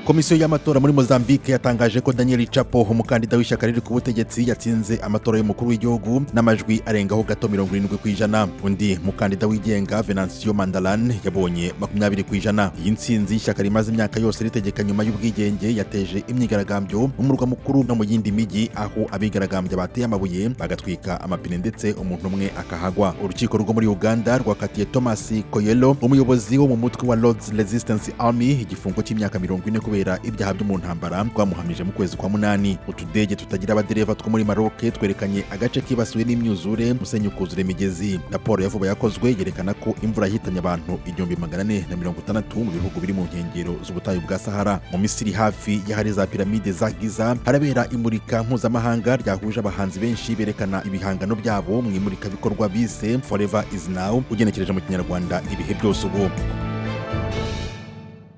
Komisiyo y'amatora muri Mozambique yatangaje ko Daniel Chapo, umukandida w'ishyaka riri ku butegetsi, yatsinze amatora y'umukuru w'igihugu n'amajwi arengaho gato 70%. Undi mukandida wigenga, Venancio Mandalan, yabonye 20%. Iyi ntsinzi y'ishyaka rimaze imyaka yose ritegeka nyuma y'ubwigenge yateje imyigaragambyo mu murwa mukuru no mu yindi mijyi, aho abigaragambya bateye amabuye, bagatwika amapine, ndetse umuntu umwe akahagwa. Urukiko rwo muri Uganda rwakatiye Thomas Koyelo, umuyobozi wo mu mutwe wa Lords Resistance Army, igifungo cy'imyaka 40 kubera ibyaha byo mu ntambara rwamuhamije mu kwezi kwa munani. Utudege tutagira abadereva two muri Maroc twerekanye agace kibasiwe n'imyuzure, musenyi ukuzura imigezi. Raporo ya vuba yakozwe yerekana ko imvura yahitanye abantu 1460 mu bihugu biri mu nkengero z'ubutayu bwa Sahara. Mu Misiri, hafi y'ahari za piramide za Giza, harabera imurika mpuzamahanga ryahuje abahanzi benshi berekana ibihangano byabo mu imurikabikorwa bise "Forever is Now", ugenekereje mu Kinyarwanda "Ibihe byose ubu".